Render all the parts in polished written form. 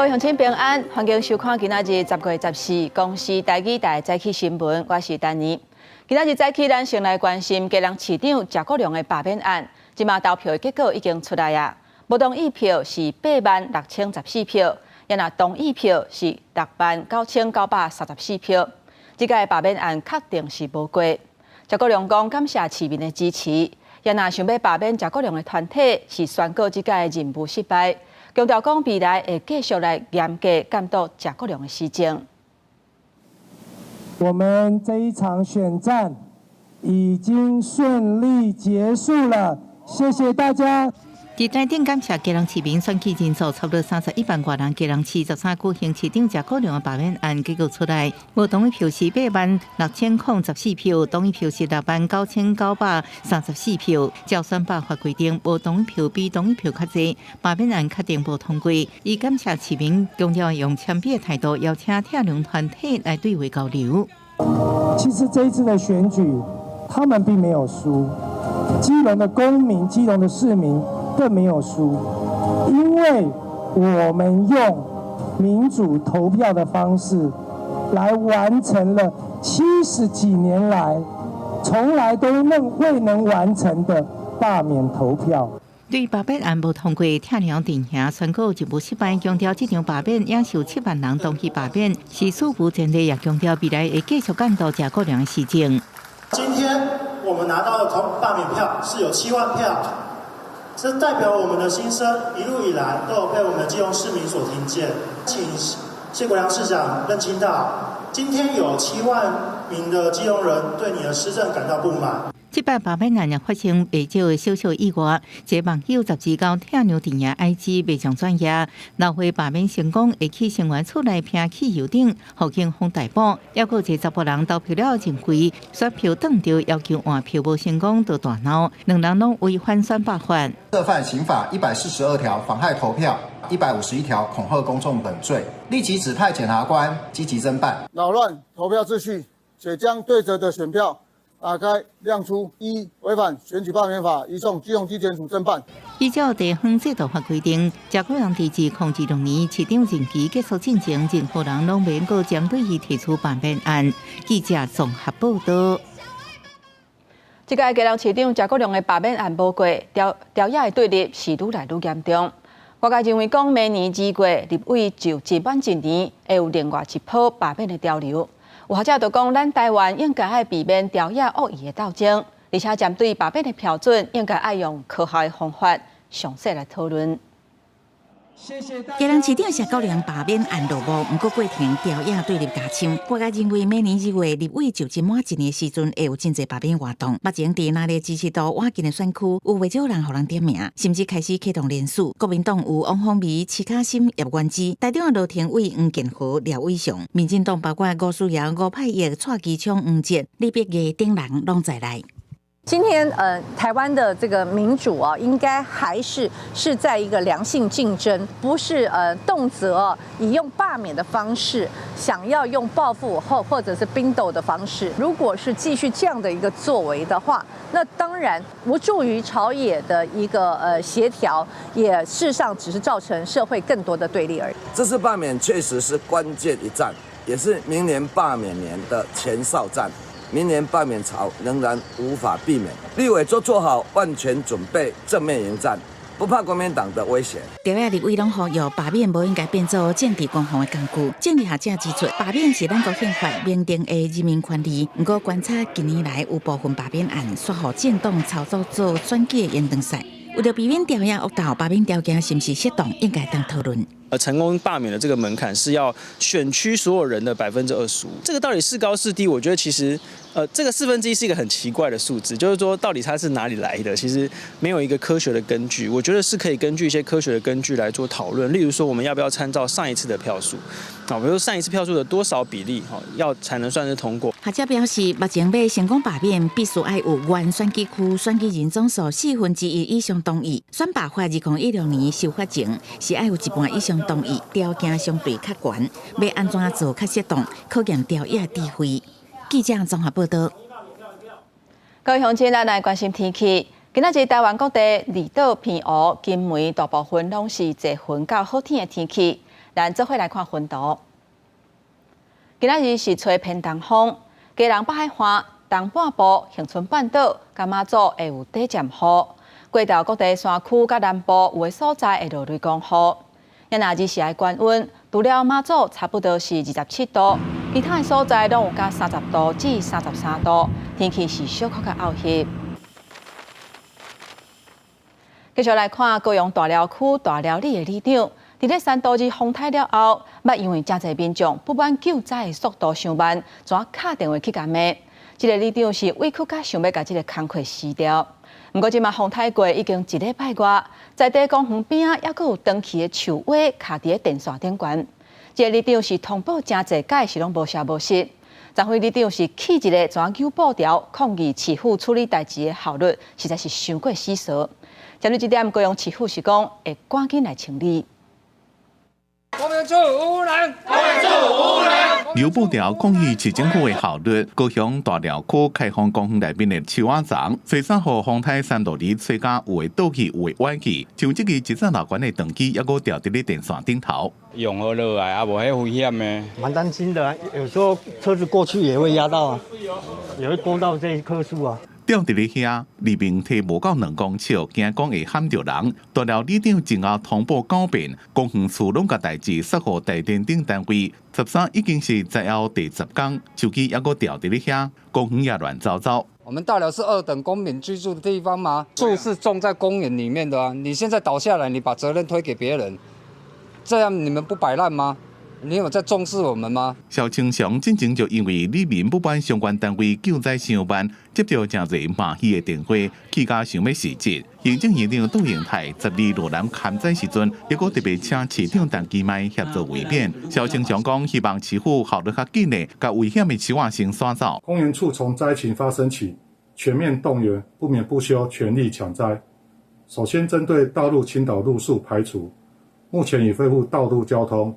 各位鄉親平安，歡迎收看今仔日10月14公視台語台早起新聞，我是丹妮。今仔日早起，咱先來關心基隆市長謝國樑的罷免案，這馬投票的結果已經出來啊，無同意票是86,014票，也若同意票是69,934票。這屆罷免案確定是無過。謝國樑講感謝市民的支持，也若想欲罷免謝國樑的團體是宣告這屆任務失敗。強調講未來會繼續來嚴格監督謝國樑的施政。我們這一場選戰已經順利結束了，謝謝大家。佇台頂感謝基隆市民選舉人數超過31萬外人，基隆市13區縣市長謝國樑的罷免案結果出來，無同意票是86,014票，同意票是69,934票。照選罷法規定，無同意票比同意票較濟，罷免案確定無通過。伊感謝市民，強調用謙卑的態度邀請拆牆團體來對話交流。其實這一次的選舉，他們並沒有輸，基隆的公民、基隆的市民更沒有輸，因為我們用民主投票的方式來完成了70幾年來從來都未能完成的罷免投票。對罷免案無通過，拆牆陣營宣告任務失敗，強調這場罷免也是有7萬人同意罷免，是史無前例，也強調未來會繼續監督謝國樑施政。今天我們拿到的同罷免票是有7萬票。這代表我們的心聲一路以來都有被我們基隆市民所聽見。請謝國樑市長認清到，今天有7萬名的基隆人對你的施政感到不滿。這擺罷免案也發生袂少的小小意外，一個網友12號拆牆陣營 IG 袂上轉頁，鬧會罷免成功，會去聲援厝內拼汽油頂，予警方逮捕。抑閣有一個查埔人投票了後認為選票當著要求換票無成功，就大鬧，兩人攏違反選罷法。涉犯刑法142條妨害投票、151條恐嚇公眾等罪，立即指派檢察官積極偵辦。擾亂投票秩序，且將對折的選票打開亮出，依違反選舉罷免法，移送基隆地檢署偵辦。依照地方制度法規定，謝國樑佇2026年市長任期結束進前，任何人攏免閣針對伊提出罷免案。記者綜合報道。這屆基隆市長謝國樑的罷免案無過，朝朝野的對立是愈來愈嚴重。外界認為講，明年2月立委就職滿一年，會有另外一波罷免的潮流。有學者就講，咱台灣應該愛避免朝野惡意的鬥爭，而且針對罷免的標準，應該愛用科學的方法詳細來討論。基隆市長謝國樑罷免案落幕，毋過過程朝野對立加深。外界認為，明年2月立委就職滿一年時陣，會有真濟罷免活動。目前佇哪里支持度倚近的選區，有袂少人予人點名，甚至開始啟動聯署。國民黨有王鴻薇、徐巧芯、葉元之，台中的羅庭偉、黃健和、廖偉雄。民進黨包括吳思瑤、吳霈曄、蔡其昌、黃捷、李碧儀等人攏在內。今天，台灣的這個民主啊，應該還是在一個良性競爭，不是動輒以用罷免的方式，想要用報復或者是兵鬥的方式。如果是繼續這樣的一個作為的話，那當然無助於朝野的一個協調，也事實上只是造成社會更多的對立而已。這次罷免確實是關鍵一戰，也是明年罷免年的前哨戰。明年罷免潮仍然無法避免，立委都做好萬全準備，正面迎戰，不怕國民黨的威脅。朝野立委攏呼籲罷免無應該變做政治攻防的工具。政治學者指出，罷免是咱國憲法明定的人民權利。毋過觀察近年來有部分罷免案，煞予政黨操作做選舉的延長賽。為著避免朝野惡鬥，罷免條件是毋是適當，應該當討論。成功罷免的這個門檻是要選區所有人的25%，這個到底是高是低？我覺得其實，這個1/4是一個很奇怪的數字，就是說到底它是哪裡來的？其實沒有一個科學的根據。我覺得是可以根據一些科學的根據來做討論，例如說我們要不要參照上一次的票數？啊，比如說上一次票數的多少比例，哈，要才能算是通過。學者表示，目前欲成功罷免，必須愛有原選舉區選舉人總數1/4以上同意。選罷法2016年修法前，是愛有一半以上同意，條件相對較懸，欲按怎做較適當，考驗朝野智慧。記者綜合報道。各位鄉親，咱來關心天氣。今仔日台灣各地離島、澎湖、金門大部分攏是濟雲到好天的天氣。咱做伙來看雲圖。今仔日是吹偏東風，基隆北海岸、東半部、恆春半島、佮馬祖會有短暫雨。過晝各地山區佮南部有的所在會落雷公雨。啊若日時的高溫，除了馬祖差不多是27度，其他的所在攏有佮30度至33度，天氣是小可較漚熱。繼續來看高雄大寮區大寮里的里長，佇咧三都日風颱了後，捌因為誠濟民眾不滿救災的速度傷慢，怎敲電話去共罵。這个里長是委屈甲想欲共這个工課辭掉。毋過這馬風颱過已經一禮拜外，在地公園邊仔猶閣有斷去的樹尾卡佇咧電線頂懸。這个里長是通報誠濟擺是攏無消無息。昨昏里長是氣一个怎扭布條抗議市府處理代誌的效率，實在是傷過死趖。針對這點，高雄市府是講會趕緊來清理。公園處無能，公園處無能。扭布條抗議市政府的效率，高雄大寮區開放公園內面的樹仔叢，隨三號風颱山路裡吹甲有的倒去，有的歪去，像這个一層樓懸的斷枝，猶閣吊佇咧電線頂頭。融合落來啊，無彼危險的。蠻擔心的，有時候車子過去也會壓到啊，也會勾到這一棵樹啊。吊佇咧遐，離明體無夠2公尺，驚講會撼著人。大寮里長前後通報九遍，公園處攏共代誌釋予台電等單位。13已經是災後第10工，樹枝猶閣吊佇咧遐，公園也亂糟糟。我們大寮是二等公民居住的地方嗎？樹是種在公園裡面的啊，你現在倒下來，你把責任推給別人，這樣你們不擺爛嗎？你有在重視我們嗎？蕭清祥進前就因為里民不滿相關單位救災傷慢，接著誠濟罵伊的電話，氣甲想欲辭職。行政院長杜英泰12落南勘災時陣，猶閣特別請市長陳其邁協助慰勉。蕭清祥講，希望市府效率較緊的，共危險的樹仔先徙走。公園處從災情發生起，全面動員，不眠不休，全力搶災。首先針對道路傾倒路樹排除，目前已恢復道路交通。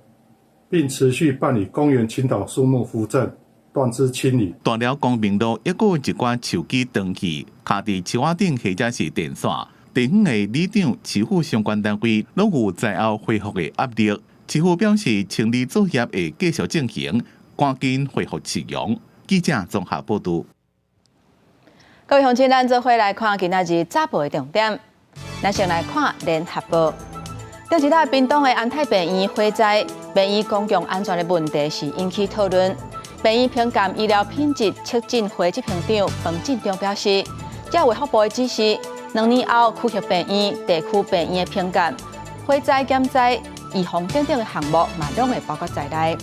並持續辦理公園傾倒樹木扶正、斷枝清理。大寮光明路猶閣有一寡樹枝斷去，卡佇樹仔頂或者是電線。地方的里長、市府相關單位攏有災後恢復的壓力。市府表示，清理作業會繼續進行，趕緊恢復市容。記者綜合報導。各位鄉親，咱做伙來看今仔日早報的重點。咱先來看聯合報。頂一禮屏東的安泰病院火災，病院公共安全的問題是引起討論。病院評鑑醫療品質促進會執行長彭進中表示，這衛福部的指示，2年後區域病院、地區病院的評鑑、火災減災、預防等等的項目嘛，攏會包括在內。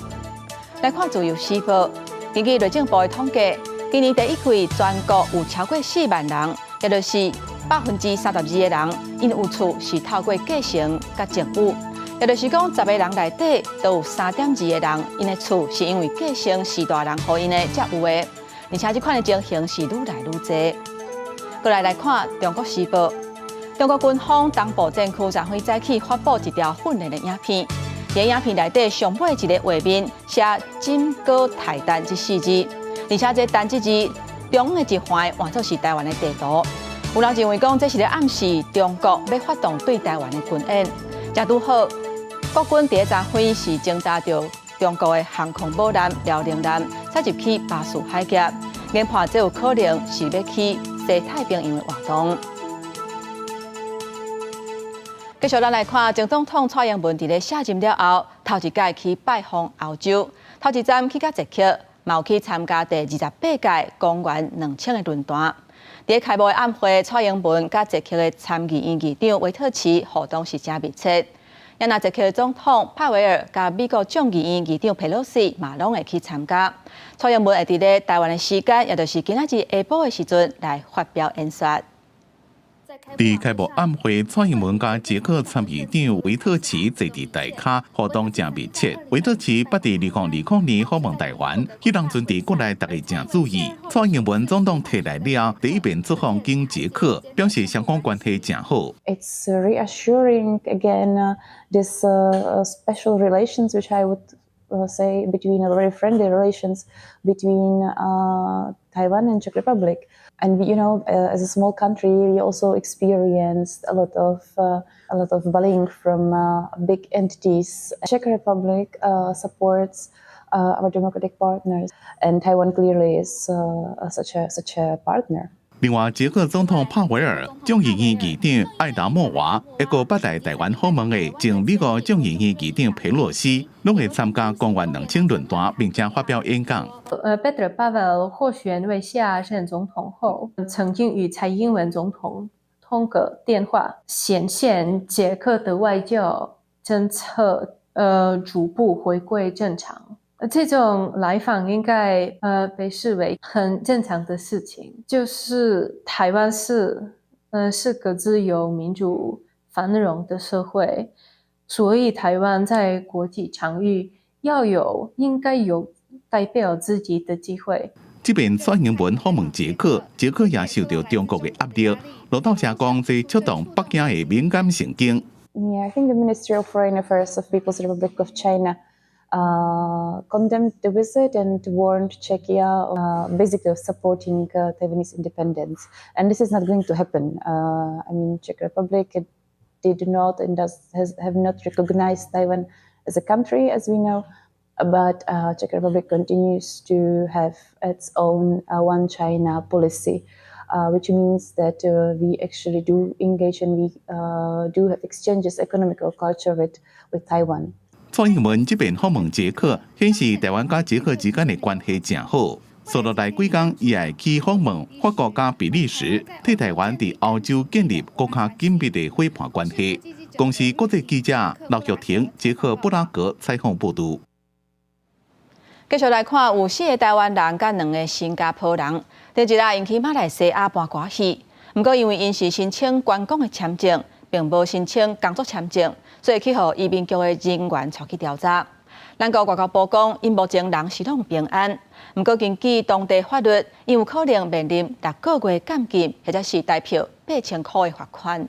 來看自由時報，根據內政部的統計，今年第一季全國有超過4萬人，也就是32%的人，𪜶有厝是透過繼承佮贈與，也就是講，10個人內底都有3.2個人，𪜶的厝是因為繼承序大人予𪜶的才有的，而且這款的情形是愈來愈濟。過來來看《中國時報》，中國軍方東部戰區昨昏早起發布一條訓練的影片，佇影片內底上尾一個畫面寫“錦歌泰丹”這四字，而且這“丹”這字中央的一環換作是台灣的地圖。有人認為講這是咧暗示中國欲發動對台灣的軍演。這拄好，國軍佇昨昏是偵查著中國的航空母艦遼寧艦，駛入去巴士海峽，研判這有可能是欲去西太平洋的活動。繼續，咱來看前總統蔡英文佇咧卸任了後，頭一擺去拜訪歐洲，頭一站去到捷克，嘛有去參加第28屆公元2000的論壇。佇開幕的暗會，蔡英文佮捷克的參議院議長維特奇互動是誠密切。啊若捷克的總統帕維爾佮美國眾議院議長佩洛西嘛攏會去參加。蔡英文會佇咧台灣的時間，也就是今仔日下晡的時陣來發表演說。佇開幕暗會，蔡英文佮捷克參議長維特奇坐佇台跤，互動誠密切。維特奇捌佇2020年訪問台灣，彼當陣佇國內大家誠注意。蔡英文總統退來了，第一遍出訪經捷克，表示雙方關係誠好。 It's reassuring again this special relations which I would Say between a very friendly relations between Taiwan and Czech Republic. And as a small country, we also experienced a lot of bullying from big entities. Czech Republic supports our democratic partners, and Taiwan clearly is such a partner. 另外，捷克總統帕維爾、眾議院議長艾達莫娃，一個捌來台灣訪問的前美國眾議院議長佩洛西，攏會參加公元2000論壇，並且發表演講。Petr Pavel 獲選為下任總統後，曾經與蔡英文總統通過電話，顯現捷克的外交政策逐步回歸正常。這種來訪應該被視為很正常的事情，就是台灣是個自由民主繁榮的社會，所以台灣在國際場域要有應該有代表自己的機會。這邊蔡英文訪問捷克，捷克也受到中國的壓力。路透社講，這觸動北京的敏感神經。 Yeah, I think the Ministry of Foreign Affairs of People's Republic of China condemned the visit and warned Czechia basically of supporting Taiwanese independence. And this is not going to happen. I mean, Czech Republic did not and does has have not recognized Taiwan as a country, as we know. But Czech Republic continues to have its own One China policy, which means that we actually do engage and we do have exchanges, economic or culture with Taiwan. 蔡英文這邊訪問捷克，顯示台灣佮捷克之間的關係誠好。紲落來幾工，伊會去訪問法國佮比利時，替台灣佇歐洲建立閣較緊密的夥伴關係。公視國際記者劉玉婷，捷克布拉格採訪報導。繼續來看，有四個台灣人佮兩个新加坡人，前一日𪜶去馬來西亞搬歌戲，毋過因為𪜶是申請觀光的簽證，並無申請工作簽證，所以去予移民局的人員帶去調查。咱國外交部講，𪜶目前人是攏平安，毋過根據當地法律，𪜶有可能面臨6個月監禁，或者是台票8000箍的罰款。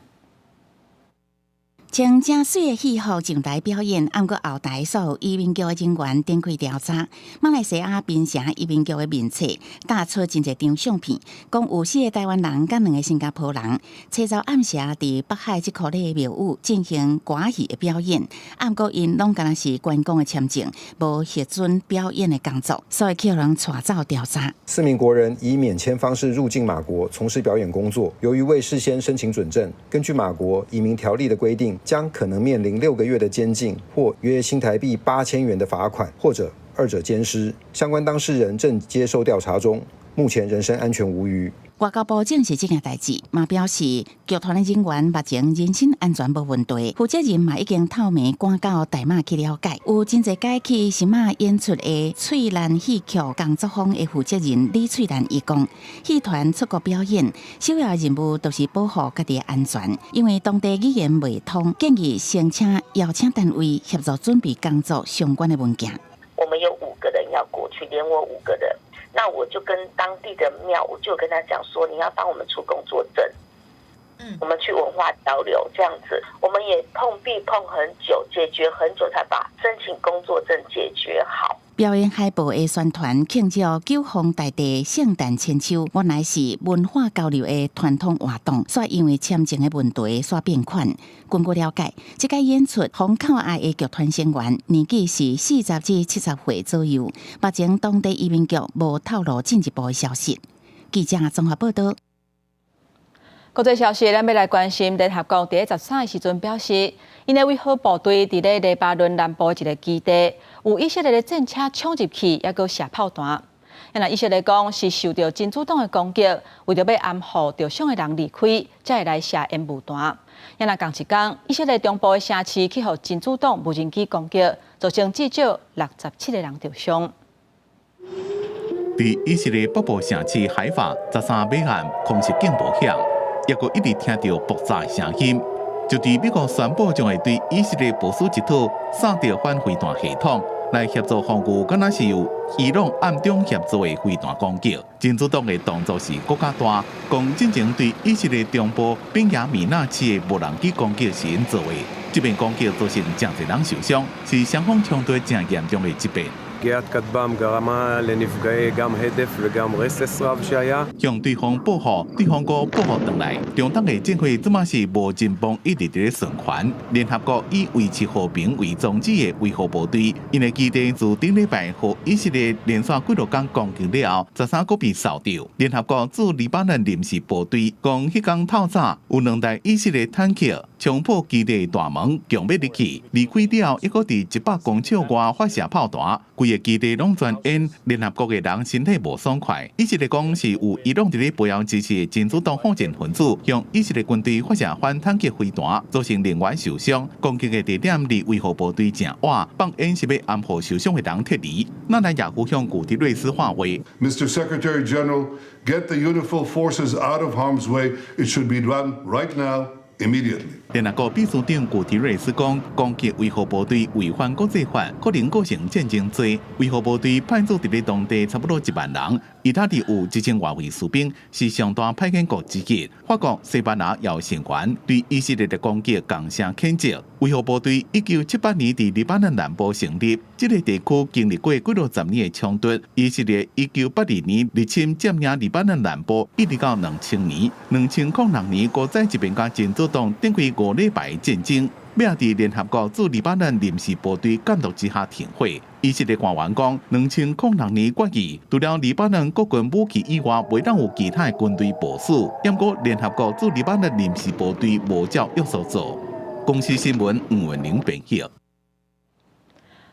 穿正媠的戲服上台表演，毋過後台所有移民局的人員展開調查。馬來西亞檳城移民局的面冊貼出真濟張相片，講有四個台灣人佮兩个新加坡人，初晝暗時佇北海這箍的廟宇進行歌戲的表演。毋過𪜶攏敢若是觀光的簽證，無核准表演的工作，所以去予人帶走調查。四名國人以免簽方式入境馬國，從事表演工作。由於未事先申請准證，根據馬國移民條例的規定，將可能面臨6個月的監禁或約新台幣8000元的罰款，或者二者兼施。相關當事人正接受調查中，目前人身安全無虞。外交部證實這件代誌，嘛表示劇團的人員目前人身安全無問題，負責人嘛已經透暝趕到大馬去了解。有真濟擺去新馬演出的翠蘭戲劇工作坊的負責人李翠蘭伊講，戲團出國表演，首要任務就是保護家己的安全，因為當地語言袂通，建議先請邀請單位協助準備工作相關的文件。我們有五個人要過去，連我五個人。那我就跟當地的廟，我就跟他講說，你要幫我們出工作證，我們去文化交流這樣子，我們也碰壁碰很久，解決很久才把申請工作證解決好。表演海報的宣傳慶祝九皇大帝聖誕千秋，原來是文化交流的傳統活動，煞因為簽證的問題煞變款。根據了解，這個演出虹口愛的劇團成員年紀是40至70歲左右，目前當地移民局無透露進一步的消息。記者綜合報道。國際消息，咱欲來關心聯合國佇13的時陣表示，𪜶的維和部隊佇咧黎巴嫩南部一个基地，有以色列的戰車衝入去，猶閣射炮彈。若以色列講是受著真主黨的攻擊，為著欲安撫受傷的人離開，才會來射煙霧彈。若仝一工，以色列中部的城市去予真主黨無人機攻擊，造成至少67個人受傷。佇以色列北部城市海法13晚暗空襲警報響，猶閣一直聽著爆炸聲音。就佇美國宣布將會對以色列部署一套薩德反飛彈系統，來協助防禦，敢若是由伊朗暗中協助的飛彈攻擊。真主黨的動作是閣較大，講進前對以色列中部便雅米納市的無人機攻擊是𪜶做的。這遍攻擊造成誠濟人受傷，是雙方衝突誠嚴重的一遍。 פגיעת כטב"ם גרמה לנפגעי גם הדף וגם רסס רב שהיה. 向對方報復，對方閣報復轉來。中東的戰火這馬是無人泵一直佇咧循環。聯合國以維持和平為宗旨的維和部隊，𪜶的基地自頂禮拜予以色列連續幾落工攻擊了後，13閣被掃著。聯合國駐黎巴嫩臨時部隊講，彼工透早有兩台以色列坦克衝破基地大門，強欲入去，離開了後，猶閣佇100公尺外發射炮彈，規個基地攏全煙。聯合國的人身體無爽快。以色列講是有伊朗佇咧背後支持的真主黨火箭分子向以色列軍隊發射反坦克飛彈，造成人員受傷。攻擊的地點離維和部隊誠遠，放煙是欲安撫受傷的人撤離。納坦雅胡向古特瑞斯喊話：Mr. Secretary General, get the UNIFIL forces out of harm's way. It should be done right now. Immediately. 聯合國秘書長古特瑞斯講，攻擊維和部隊違反國際法，可能構成戰爭罪。維和部隊派駐佇咧當地差不多1萬人，意大利有1000外位士兵，是上大派遣國之一。法國、西班牙也有成員對以色列的攻擊仝聲譴責。維和部隊1978年佇黎巴嫩南部成立，這個地區經歷過幾落十年的衝突。以色列1982年入侵佔領黎巴嫩南部，一直到2000年，2006年閣再一遍佮真主黨展開5禮拜戰爭，尾仔佇聯合國駐黎巴嫩臨時部隊監督之下停火。以色列官員講，2006年決議，除了黎巴嫩國軍武器以外，袂當有其他的軍隊部署。毋過聯合國駐黎巴嫩臨時部隊無照約束做。公視新聞吳文玲編譯。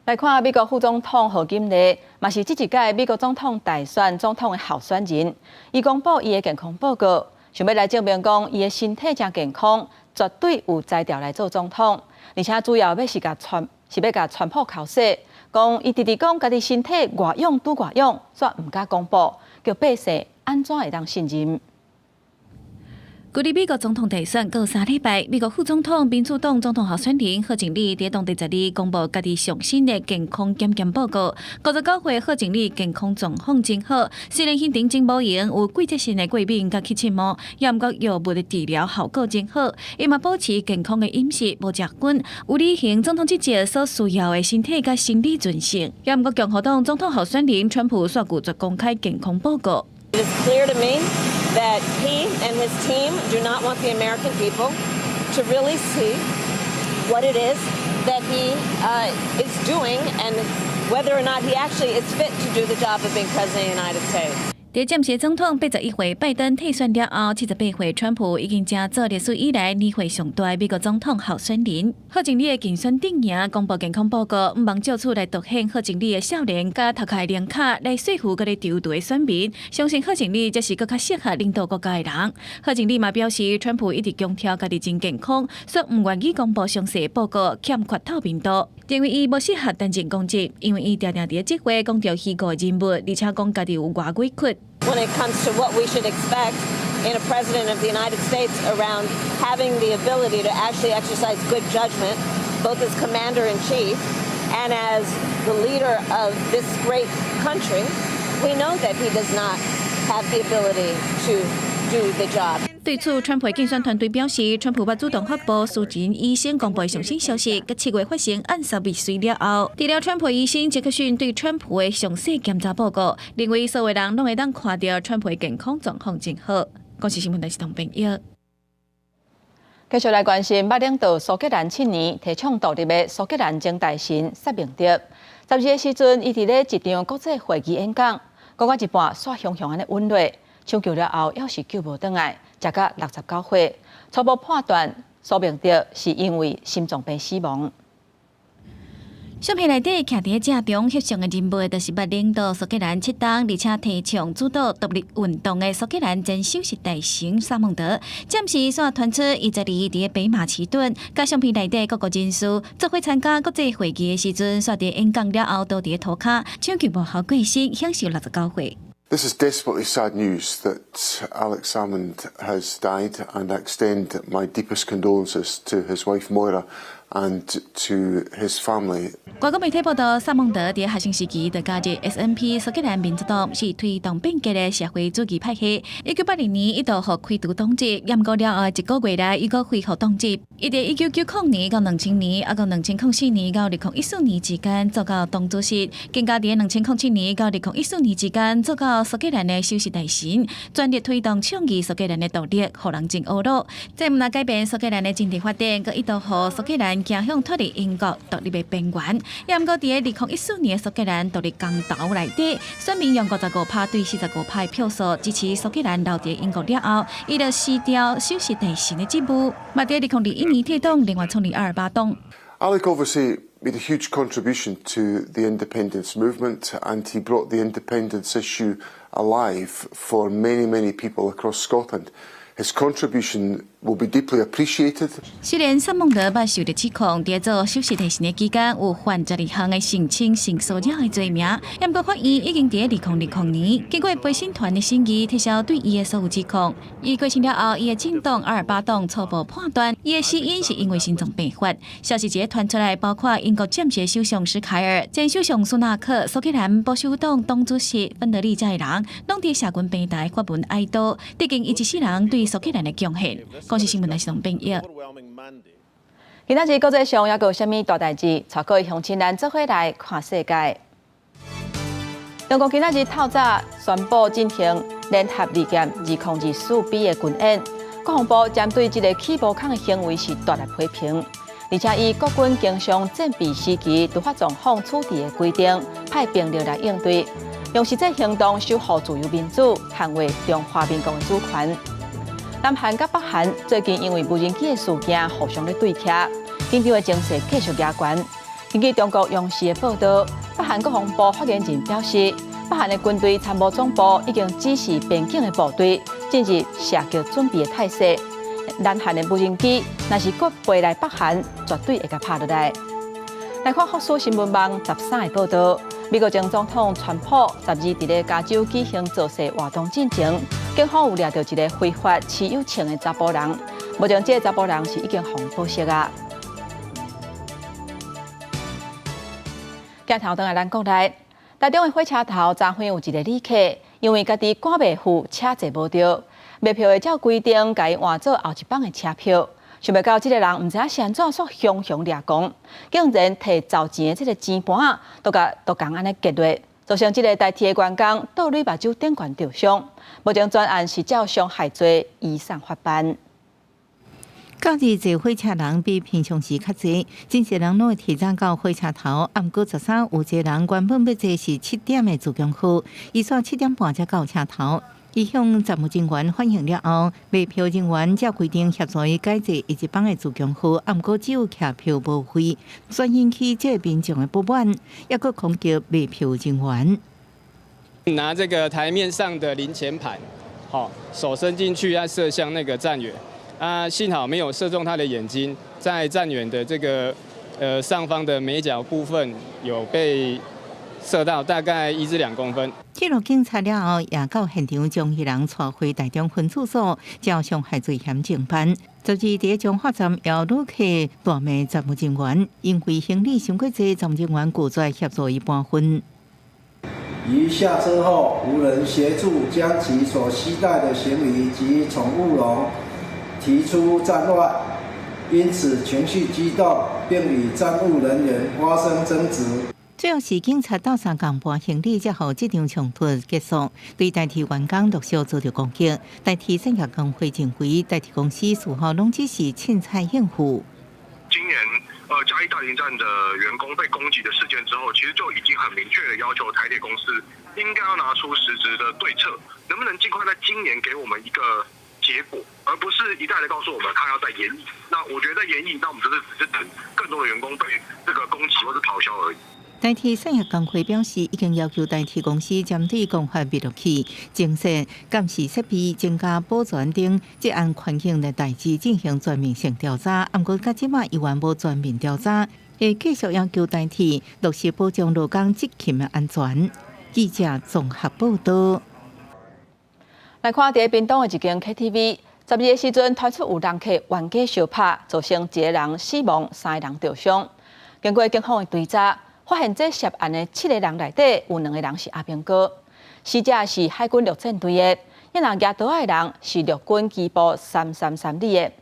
來看美國副總統賀錦麗，嘛是這一屆美國總統大選總統的候選人。伊公布伊的健康報告，想欲來證明講伊的身體誠健康，絕對有才調來做總統。而且主要欲是共川是欲共川普剾洗，講伊直直講家己身體偌勇拄偌勇，煞毋敢公布，叫百姓按怎會當信任？距離美國總統大選閣有3禮拜，美國副總統、民主黨總統候選人賀錦麗佇當地12公布家己上新的健康檢驗報告。59歲賀錦麗健康狀況真好，雖然先前真無閒有季節性的過敏佮起刺毛，也毋過藥物的治療效果真好，伊嘛保持健康的飲食，無食薰，有履行總統職責所需要的身體佮生理準繩。也毋過共和黨總統候選人川普煞拒絕公開健康報告。 It is clear to me that he and his team do not want the American people to really see what it is that he is doing and whether or not he actually is fit to do the job of being president of the United States. 佇暫時總統81歲拜登退選了後，78歲川普已經成做歷史以來年歲上大美國總統候選人。賀錦麗的競選陣營公布健康報告，毋茫藉此來凸顯賀錦麗的少年佮頭殼靈巧來說服閣咧躊躇的選民，相信賀錦麗才是閣較適合領導國家的人。賀錦麗嘛表示，川普一直強調家己真健康，煞毋願意公布詳細報告，欠缺透明度，認為伊無適合擔任公職，因為伊定定佇咧集會講著虛構人物，而且講家己有外鬼骨。 When it comes to what we should expect in a president of the United States around having the ability to actually exercise good judgment, both as commander in chief and as the leader of this great country, we know that he does not have the ability to do the job. 對此，川普競選團隊表示，川普捌主動發布私人醫生公布上新消息，佮7月發生暗殺未遂了後，除了川普醫生傑克遜對川普的詳細檢查報告，認為所有人攏會當看著川普的健康狀況真好。公視新聞電視同編譯。繼續來關心，捌領導蘇格蘭7年提倡獨立的蘇格蘭前大臣薩明德，12的時陣，伊佇咧一場國際會議演講，講到一半，煞雄雄按呢殞落，搶救了後，猶是救無轉來，食甲69歲，初步判斷蘇明德是因為心臟病死亡。相片內底徛佇正中翕相的人物，就是捌領導蘇格蘭7冬，而且提倡主導獨立運動的蘇格蘭前首席大臣薩蒙德。暫時煞傳出，伊12佇咧北馬其頓，佮相片內底各國人士做伙參加國際會議的時陣，煞佇演講了後倒佇咧塗跤，搶救無效過身，享壽69歲。 This is desperately sad news that Alex Salmond has died, and I extend my deepest condolences to his wife Moira and to his family. 外國媒體報道，薩蒙德佇學生時期就加入 SNP 蘇格蘭民族黨，是推動變革的社會主義派系。1980年一度予開除黨籍，毋過了後一個月內伊閣恢復黨籍。伊佇1990年到2000年，抑閣2004年到2014年之間做到黨主席，更加佇2007年到2014年之間做到蘇格蘭的首席大臣，全力推動倡議蘇格蘭的獨立，予人真懊惱。這毋但改變蘇格蘭的政治發展，閣一度予蘇格蘭走向脫離英國獨立的邊緣。也毋過，佇2014年蘇格蘭獨立公投內底，選民用55趴對45趴的票數支持蘇格蘭留佇英國了後，伊就辭掉首席大臣的職務。嘛，佇2021年退黨，另外創立阿爾巴黨。 Alex obviously made a huge contribution to the independence movement and he brought the independence issue alive for many, many people across Scotland. His contribution will be deeply appreciated. 雖然薩蒙德捌受著指控，佇做首席大臣的期間有犯12項的性侵、性騷擾的罪名，毋過法院已經佇2020年經過陪審團的審議，撤銷對伊的所有指控。伊過身了後，伊的政黨阿爾巴黨初步判斷，伊的死因是因為心臟病發。消息一傳出來，包括英國暫時首相施凱爾、前首相蘇納克、蘇格蘭保守黨黨主席芬德利這的人，攏佇社群平台發文哀悼，致敬伊一世人對蘇格蘭的貢獻。公視新聞來是編譯。今仔日國際上猶閣有啥物大代誌？帶各位鄉親咱做伙來看世界。中國今仔日透早宣布進行聯合利劍2024B 的軍演，國防部針對這个起無空的行為是大力批評，而且以國軍經常戰備時期突發狀況處置的規定，派兵力來應對，用實際行動守護自由民主，捍衛中華民國的主權。南韓佮北韓最近因為無人機的事件互相咧對徛，緊張的情勢繼續加懸。根據中國央視的報道，北韓國防部發言人表示，北韓的軍隊參謀總部已經指示邊境的部隊進入射擊準備的態勢。南韓的無人機若是閣飛來北韓，絕對會共拍落來。來看福斯新聞網13的報道，美國前總統川普12佇咧加州舉行造勢活動進前，警方有掠著一个非法持有槍的查埔人，目前這个查埔人是已經予保釋啊。鏡頭轉來咱國內，台中的火車頭昨昏有一个旅客，因為家己趕袂赴車坐無著，賣票的照規定，共伊換做後一班的車票。想袂到這个人毋知影是按怎，煞雄雄掠狂，竟然提找錢的這个錢盤仔，都共都共按呢結落，造成這个台鐵的員工倒淚目睭頂懸著傷。目前全案是照傷害罪移送法辦。假日坐火車人比平常時較濟，真濟人攏會提早到火車頭。毋過13有一个人原本欲坐是7點的自強號，伊煞7點半才到車頭。伊向站務人員反映了後，賣票人員照規定協助伊改坐一班的自強號，毋過只有徛票無費，煞引起這个民眾的不滿，抑閣攻擊賣票人員。拿這個台面上的零錢盤，好，手伸進去要射向那個站員，啊，幸好沒有射中他的眼睛，在站員的這個上方的眉角部分有被射到大概1至2公分。鐵路警察了後，也到現場將彼人帶回台中分駐所，照傷害罪嫌偵辦。昨日佇彰化站有旅客大罵站務人員，因為行李傷過濟，站務人員拒絕協助伊搬運。於下車後，無人協助將其所攜帶的行李及寵物籠提出站外，因此情緒激動，並與站務人員發生爭執。最後是警察鬥相共搬行李，才予這場衝突結束。對台鐵員工陸續遭著攻擊，台鐵產業工會認為，台鐵公司事後攏只是凊彩應付。今年嘉義大林站的員工被攻擊的事件之後，其實就已經很明確的要求台鐵公司應該要拿出實質的對策，能不能盡快在今年給我們一個結果，而不是一再的告訴我們他要再研議。那我覺得研議，那我們就是只是等更多的員工被這個攻擊或是咆哮而已。台鐵產業工會表示，已經要求台鐵公司針對光發密錄器、增設監視設備、增加保全等治安環境的代誌進行全面性調查。毋過，到這擺猶原無全面調查，會繼續要求台鐵落實保障勞工執勤的安全。記者綜合報道。來看佇屏東的一間 KTV， 12个時陣，傳出有人客冤家相拍，造成一个人死亡，三个人著傷。經過警方的追查，發現這涉案的七个人內底有兩个人是阿兵哥，死者是海軍陸戰隊的，彼人舉刀的人是陸軍機步333旅的。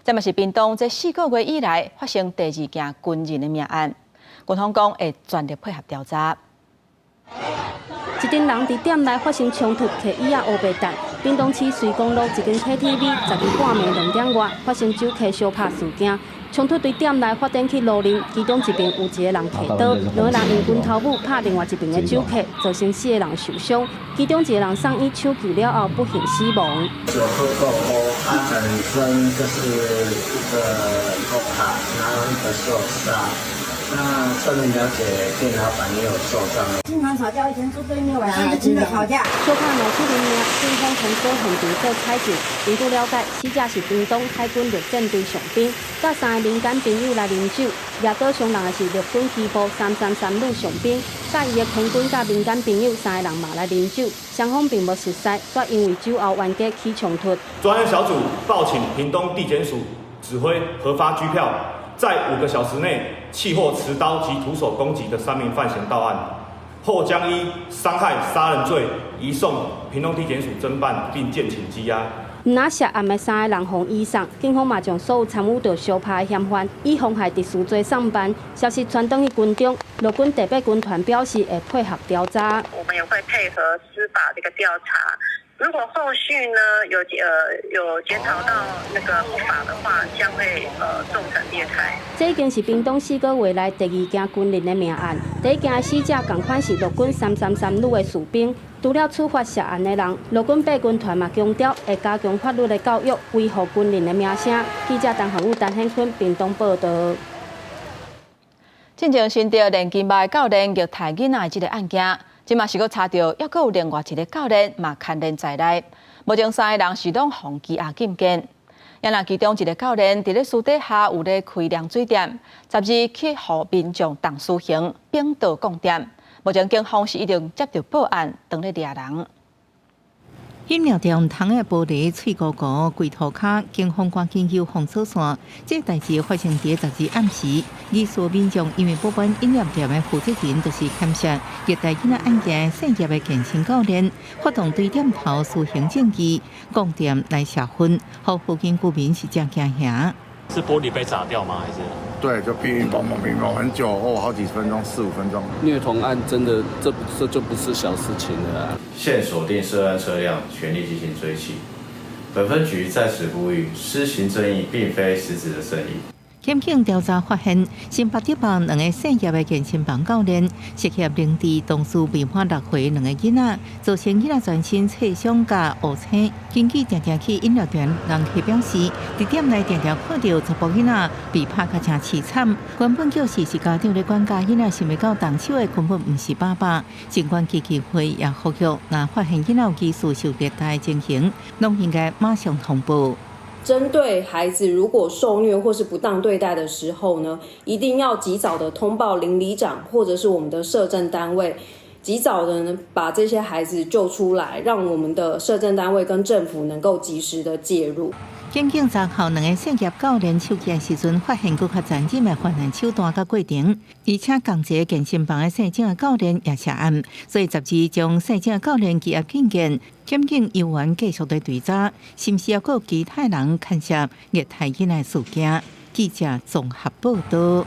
這嘛是屏東這4個月以來發生第二件軍人的命案。軍方講會全力配合調查。一陣人佇店內發生衝突，提椅仔烏白擲。屏東市瑞光路一間 KTV，12半暝2點外發生酒客相拍事件，衝突對店內發展去路面，其中一邊有一個人提刀，兩个人用拳頭母拍另外一邊的酒客，造成四個人受傷，其中一個人送醫搶救了後不幸死亡。酒喝夠多，他本身就是一個歐卡，然後一個受傷。那上面了解，店老闆也有受傷。經常吵架，以前住對面，晚上就經常吵架。相拍鬧出人命，警方封鎖現場做採證。根據了解，死者是屏東海軍陸戰隊上兵，佮三个民間朋友來啉酒，舉刀傷人的是陸軍機步333旅上兵，佮伊的空軍佮民間朋友三个人嘛來啉酒，雙方並無熟似，卻因為酒後冤家起衝突。專案小組報請屏東地檢署指揮核發拘票，在5個小時內緝獲持刀及徒手攻擊的三名犯嫌到案，後將依傷害殺人罪移送屏東地檢署偵辦，並建請羈押。毋但涉案的三个人予移送，警方嘛將所有參與著相拍的嫌犯以妨害秩序罪送辦。消息傳轉去軍中，陸軍第八軍團表示會配合調查。我們也會配合司法這個調查。如果後續呢有檢討到那個不法的話，將會重懲列開。這已經是屏東4個月內第二件軍人的命案。第一件的死者仝款是陸軍333旅的士兵。除了處罰涉案的人，陸軍八軍團嘛強調會加強法律的教育，維護軍人的名聲。記者陳宏宇、陳顯坤屏東報導。進前新竹練金馬的教練虐待囡仔的這个案件，這馬是閣查著，猶閣有另外一个教練嘛牽連在內。目前三个人是攏予羈押禁見。也若其中一个教練佇咧私底下有咧開涼水店，12去予民眾動私刑，反刀摃店。目前警方是已經接著報案，當咧掠人。飲料店窗的玻璃碎糊糊，規塗跤，警方趕緊救封鎖線。這代誌發生佇12暗時，疑似民眾因為不滿飲料店的負責人就是牽涉虐待囡仔案件涉業的健身教練，發動對店頭施行證據，摃店來洩憤，予附近居民是誠驚嚇。是玻璃被砸掉嗎？還是？對，就乒乒乓乓乒乓很久哦，好幾分鐘，四五分鐘。虐童案真的，這就不是小事情了。現鎖定涉案車輛，全力進行追緝。本分局在此呼籲，施行正義並非實質的正義。檢警調查發現，新北德邦兩个姓葉的健身房教練涉嫌凌遲同事未滿6歲兩个囡仔，造成囡仔全身擦傷佮烏青。根據定定去飲料店人客表示，佇店內定定看著查埔囡仔被拍甲誠淒慘，原本就是是家長咧管教囡仔，想袂到動手的根本毋是爸爸。疾管基金會也呼籲，若發現囡仔有疑似受虐待的情形，攏應該馬上通報。針對孩子如果受虐或是不當對待的時候呢，一定要及早的通報鄰里長或者是我們的社政單位，及早的呢把這些孩子救出來，讓我們的社政單位跟政府能夠及時的介入。檢警查扣兩个涉業教練手機的時陣，發現閣較殘忍的犯案手段佮過程，而且仝一个健身房的姓鄭的教練也涉案，所以12將姓鄭的教練羈押禁見。檢警猶原繼續咧追查，是毋是猶閣有其他人牽涉虐待囡仔事件？記者綜合報導。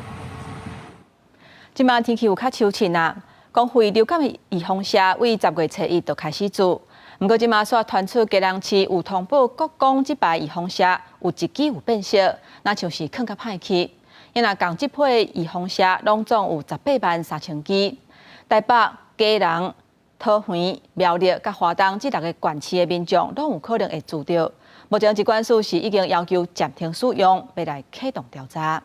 這馬天氣有較秋晴啊，公費流感的預防射對10月初1就開始注。毋過這馬煞傳出基隆市有通報國光這擺預防射有一支有變色，若像是囥較歹去。因若仝這批預防射攏總有183,000支，台北、基隆、桃園、苗栗佮花東這六个縣市的民眾攏有可能會注著。目前疾管署是已經要求暫停使用，欲來啟動調查。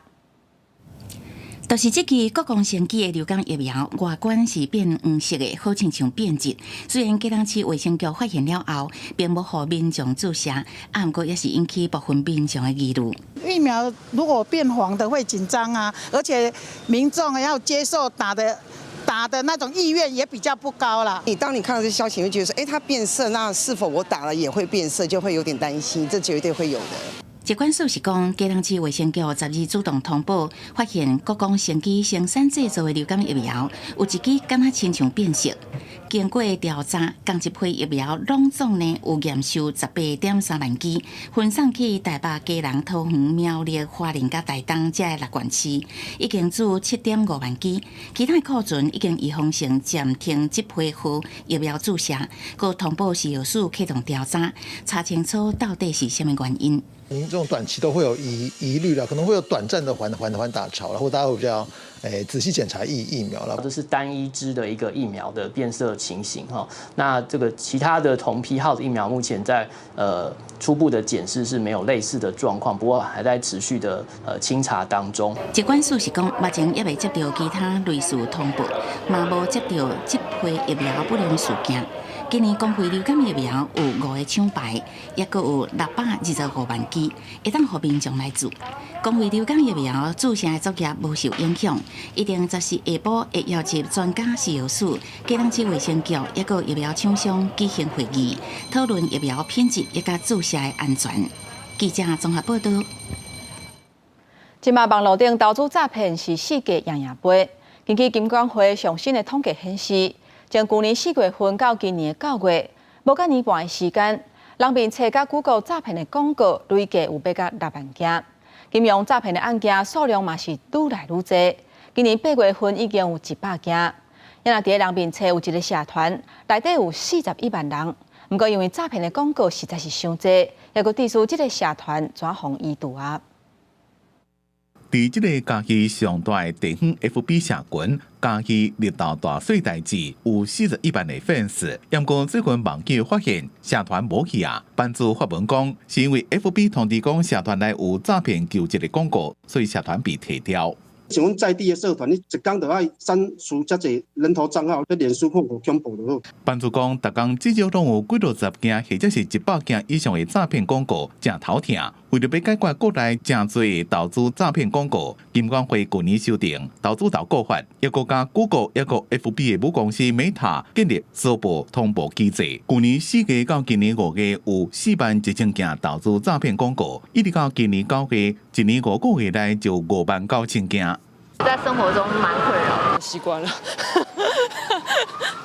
就是這支國光生技的流感疫苗，外觀是變黃色的，好親像變質。雖然基隆市衛生局發現了後，並無予民眾注射，啊，毋過也是引起部分民眾的疑慮。疫苗如果變黃的會緊張啊，而且民眾要接受打的打的那種意願也比較不高啦。你當你看到這消息，會覺得說，哎，它變色，那是否我打了也會變色，就會有點擔心，這絕對會有的。疾管署是講，基隆市衛生局12主動通報，發現國光生技生產製造的流感疫苗有一支敢若親像變色。經過調查，仝一批疫苗攏總呢有驗收18.3萬支，分送去台北、基隆、桃園、苗栗、花蓮佮台東這六縣市，已經注7.5萬支。其他庫存已經預防性暫停這批號疫苗注射，閣通報食藥署啟動調查，查清楚到底是啥物原因。民眾短期都會有疑慮啦，可能會有短暫的緩打潮啦，或大家會比較仔細檢查疫苗啦。這是單一支的一個疫苗的變色情形哈。那這個其他的同批號的疫苗，目前在初步的檢視是沒有類似的狀況，不過還在持續的清查當中。疾管署是講，目前猶未接到其他類似通報，嘛無接到這批疫苗不良事件。今年公費流感疫苗有五個廠牌，抑閣有625萬支，會當予民眾來注。公費流感疫苗注射的作業無受影響，一定14下晡會邀集專家、食藥署、基隆市衛生局，抑閣疫苗廠商舉行會議，討論疫苗品質以及注射的安全。記者綜合報道。這馬網路頂投資詐騙是世界樣樣飛。根據金管會上新的統計顯示，從舊年4月份到今年9月，無到年半的時間，人面冊佮 Google 詐騙的廣告累計有欲到6萬件。金融詐騙的案件數量嘛是愈來愈多。今年8月份已經有100件。猶若佇咧人面冊有一個社團，內底有41萬人。毋過因為詐騙的廣告實在是傷濟，猶閣致使這個社團轉予移除啊。佇這个嘉義上大的地方 FB 社群，嘉義綠豆大細代誌有41萬的粉絲。毋過最近網友發現社團無去啊，版主發文講，是因為 FB 通知講社團內有詐騙求職的廣告，所以社團被撤掉。像阮在地的社團，你一工就愛刪除遮濟人頭帳號，咧臉書看有恐怖就好。版主講，逐工至少攏有幾落十件或者是100件以上的詐騙廣告，誠頭疼。為著欲解決國內誠濟投資詐騙廣告，金管會舊年修訂投資投顧法，抑閣佮 Google 抑閣 FB 的母公司 Meta 建立搜報通報機制。舊年4月到今年5月有4萬1千件投資詐騙廣告，一直到今年9月，一年5個月內就5萬9千件。在生活中蠻困擾，習慣了，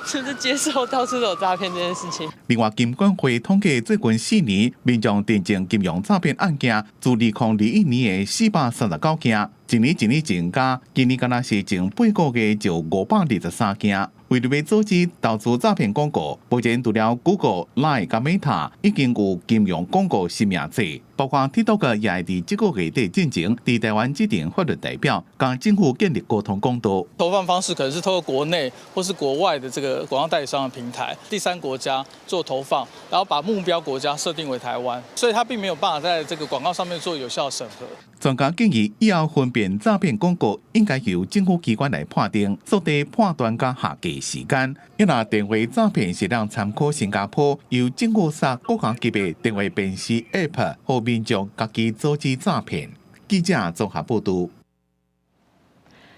就是接受到處都有詐騙這件事情。另外，金管會統計最近4年民眾偵證金融詐騙案件，自2021年的439件，一年一年增加，今年敢若是前8個月就523件。為著欲阻止投資詐騙廣告，目前除了 Google、Line 佮 Meta 已經有金融廣告實名制，包括 TikTok 也會佇這個月底進前，佇臺灣指定法律代表，佮政府建立溝通管道。投放方式可能是透過國內或是國外的這個廣告代理商的平台，第三國家做投放，然後把目標國家設定為臺灣，所以他並沒有辦法在這個廣告上面做有效審核。專家建議，以後分辨詐騙廣告應該由政府機關來判定，縮短判斷佮下架時間。猶若電話詐騙是通參考新加坡，由政府設國家級別電話辨識 App，予民眾家己阻止詐騙。記者綜合報導。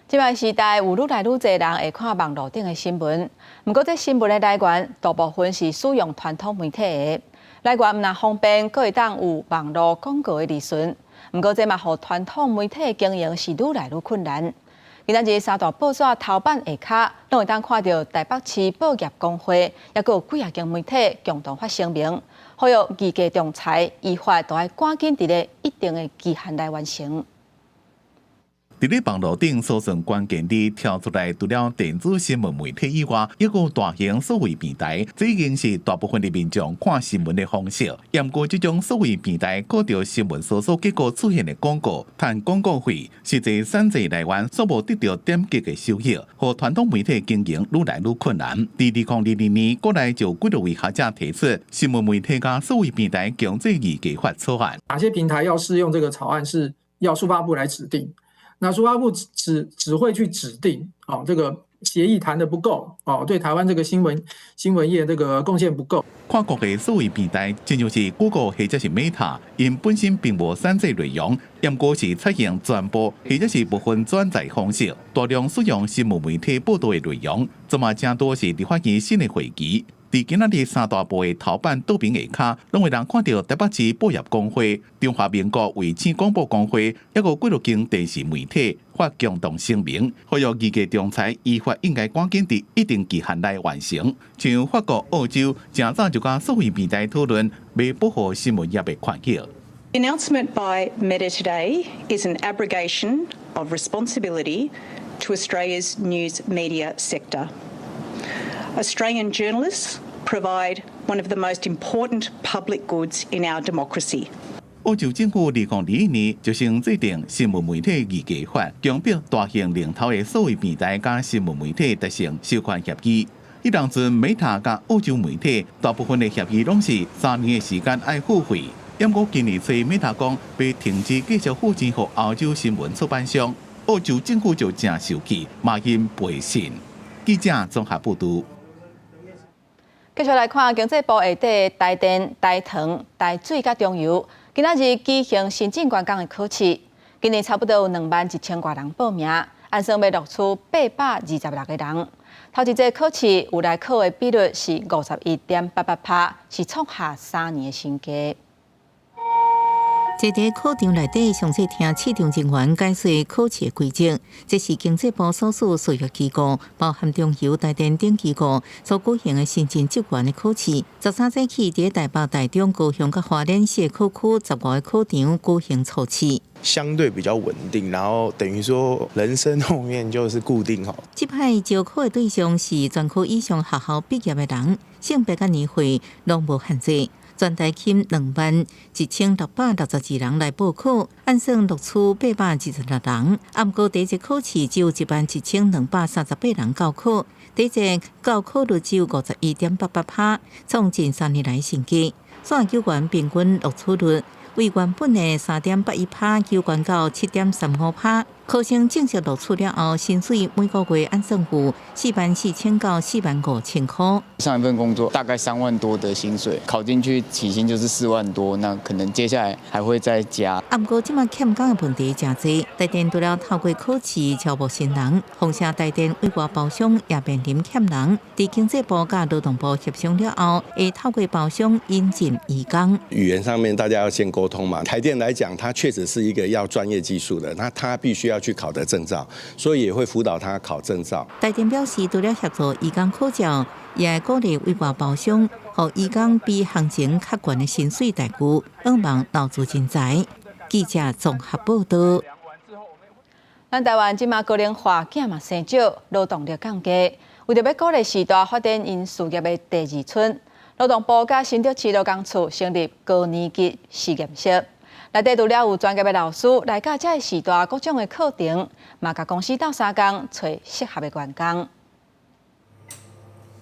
這擺時代有愈來愈濟人會看網路頂的新聞，毋過這新聞的來源大部分是使用傳統媒體的來源，毋但方便，閣會當有網路廣告的利潤。毋過這嘛，予傳統媒體的經營是愈來愈困難。今仔日三大報紙頭版下跤，攏會當看著台北市報業公會，抑閣有幾仔間媒體共同發聲明，呼籲議價仲裁依法都愛趕緊佇咧一定的期限內完成。佇咧網路頂搜尋關鍵字跳出來，除了電子新聞媒體以外，抑閣有大型數位平台，這已經是大部分的民眾看新聞的方式。毋過這種數位平台，靠著新聞搜索結果出現的廣告，趁廣告費，實際選擇來源所無得著點擊的收益，予傳統媒體經營愈來愈困難。佇2022年，國內就幾多位學者提出新聞媒體佮數位平台強制議價法草案。哪些平台要適用這個草案，是要數發部來指定。那數發部只會去指定，這個協議談得不夠哦，對台灣這個新聞業這個貢獻不夠。跨國的數位平台，親像是 Google 或者是 Meta，𪜶本身並無產製內容，毋過是採用轉播或者是部分轉載方式，大量使用新聞媒體報道的內容，這嘛誠多是立法院新的會期。佇今仔日三大報的頭版倒邊下跤，攏會當看著台北市報業公會、中華民國衛星廣播公會，抑閣幾落間電視媒體發共同聲明，呼籲議價仲裁依法應該趕緊佇一定期限內完成。像法國、澳洲，誠早就佮數位平台討論，欲保護新聞業的權益。 The announcement by Meta today is an abrogation of responsibility to Australia's news media sector. Australian journalists provide one of the most important public goods in our democracy. 澳洲政府2021年就先制定新聞媒體議價法，強迫大型龍頭的數位平台佮新聞媒體達成授權協議。彼當陣，Meta 佮澳洲媒體大部分的協議攏是3年的時間愛付費。毋過今年初，Meta 講欲停止繼續付錢予澳洲新聞出版商，澳洲政府就誠受氣，罵𪜶背信。記者綜合報導。繼續來看經濟部下底台電、台糖、台水佮中油，今仔日舉行新進員工的考試。今年差不多有21,000外人報名，按算欲錄取826個人。頭一個考試有來考的比率是51.88%，是創下3年的新低。坐佇考場內底，詳細聽試場人員解說考試的規則。這是經濟部所屬事業機構，包含中油、台電等機構所舉行的新進職員的考試。13早起，佇台北、台中、高雄佮花蓮四個考區15個考場舉行初試。相對比較穩定，然後等於說人生後面就是固定好。這擺招考的對象是專科以上學校畢業的人，性別佮年歲攏無限制。全台吸21,662人來報考，按算錄取826人。毋過第一次考試只有11,238人到考，第一次到考率只有51.88%，創近3年來新低。煞救員平均錄取率為原本的3.81%，提懸到7.35%。考生正式錄取了後，薪水每個月按算有44,000到45,000塊。上一份工作大概3萬多的薪水，考進去起薪就是4萬多，那可能接下來還會再加。毋過這馬欠工的問題誠濟，台電除了透過考試招募新人，風聲台電委外包商也面臨欠人。佇經濟部佮勞動部協商了後，會透過包商引進移工。語言上面大家要先溝通嘛。台電來講，它確實是一個要專業技術的，那他必須要去考得證照，所以也會輔導他考證照。台電表示，除了協助移工考照，也會鼓勵委外包商，予移工比行情較懸的薪水待遇，向望留住人才。記者綜合報導。咱台灣這馬高齡化，囝嘛生少，勞動力降低。為著欲鼓勵序大發展𪜶事業的第二春，勞動部佮新竹市勞工處成立高年級實驗室。內底除了有專業的老師來教這个序大各種的課程，嘛共公司鬥相共揣適合的員工。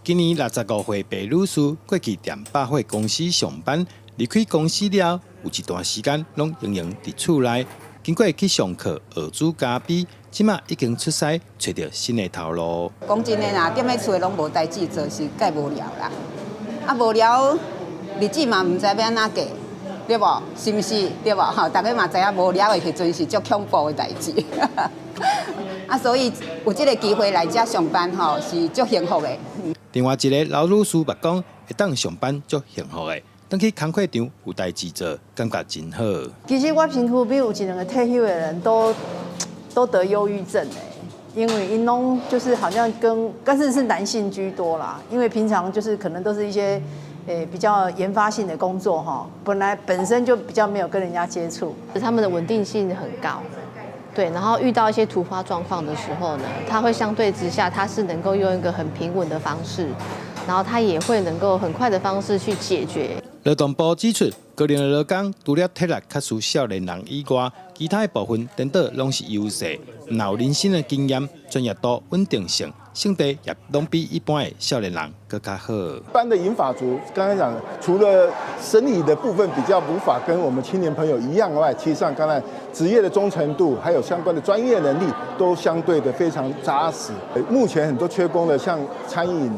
今年65歲白女士過去踮百貨公司上班，離開公司了後，有一段時間攏閒閒佇厝內。經過去上課學煮咖啡，這馬已經出師揣著新的頭路。講真的啦，踮咧厝內攏無代誌做，是蓋無聊啦。啊，無聊，日子嘛毋知欲按怎過，對無？是毋是？對無？吼，大家嘛知影無聊的時陣是足恐怖的代誌。啊，所以有這个機會來遮上班吼，是足幸福的。另外一个老女士嘛講，會當上班足幸福的，轉去工課場有代誌做，感覺真好。其實我身軀邊有一兩個退休的人都得憂鬱症欸，因為𪜶攏就是好像跟，但是是男性居多啦，因為平常就是可能都是一些比較研發性的工作哈，本來本身就比較沒有跟人家接觸，他們的穩定性很高。對，然後遇到一些突發狀況的時候呢，他會相對之下，他是能夠用一個很平穩的方式，然後他也會能夠很快的方式去解決。勞動部指出，高齡的勞工除了體力較輸少年人以外，其他的部分顛倒攏是優勢。若有人生的經驗、專業度、穩定性，成績也攏比一般的少年人閣較好。一般的銀髮族，剛才講，除了生理的部分比較無法跟我們青年朋友一樣外，其實上剛才職業的忠誠度，還有相關的專業能力，都相對的非常紮實。目前很多缺工的，像餐飲、